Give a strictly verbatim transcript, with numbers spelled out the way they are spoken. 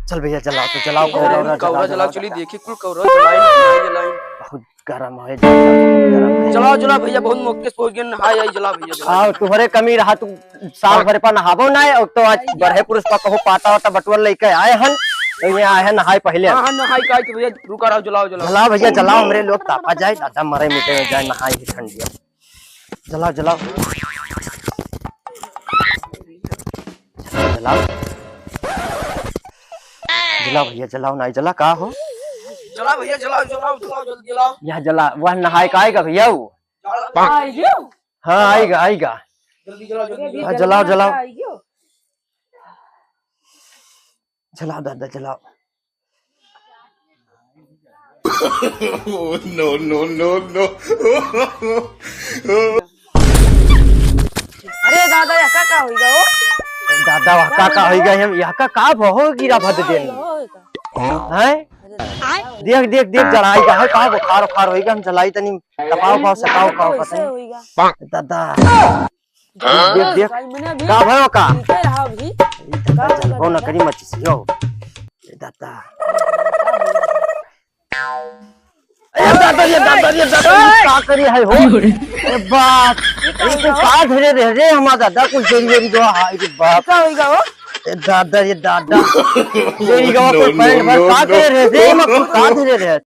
चल भइया, जलाओ तो जलाओ, कौरा, कौरा, कौरा जलाओ, जलाओ, जलाओ। चली देखी कुल कौरा जलाई, नहाई जलाई। बहुत गरम है, बहुत गरम है। जलाओ, जलाओ भइया, बहुत मौके से पहुँच गए, नहाई आई, जलाओ भइया, जलाओ। आओ, तुम्हरे कमी रहा, तू साल भर पर नहाबो ना, और तो आज बड़े पुरुष पर कहूँ पाता वाता बटुआ लेके आए हन, तो ये आए हैं नहाए पहले। हाँ, हाँ, नहाई का आई तो भइया, रुका रहो, जलाओ, जलाओ। जलाओ भइया, जलाओ, हमरे लोग तापा जाए, दादा मरे मिटे जाए, नहाई ही ठंडिया। जलाओ, जलाओ। जलाओ। जलाओ भइया, जलाओ, नाहीं जला, का हो? जलाओ भइया, जलाओ, जलाओ, जलाओ, जल्दी जलाओ। यहाँ जला, वह नहाए का आएगा भइया वो? जलाओ। हाँ, आएगा, आएगा। जल्दी जलाओ, जल्दी हाँ, जलाओ। जलाओ, जलाओ। जलाओ दादा, जलाओ। No, no, no, no। अरे दादा, यह का, का होइगा हो? दादा, वह का, का होइगा? हम यह का, का भहो गिरा भद देन? हैं? देख, देख, देख, जलाई का है, का बुखार उखार होइगा? हम जलाई तनी, तपाओ, पाओ, सकाओ, पाओ, पता नहीं। दादा। देख, देख, देख। का भयो का? ई तो झलको न करी मचिसियो। ए दादा। ए दादा, ये दादा, ये दादा, ये का करी है हो? ए बाप, ये तो का धरे रहे रे हमार दादा, कुछ देरी देरी दो, हाय रे बाप। का होइगा हो? ए दादा, ये दादा। देरी गवा कुल पैंट भर का करे रहे रे, हम कुल का धरे रहे?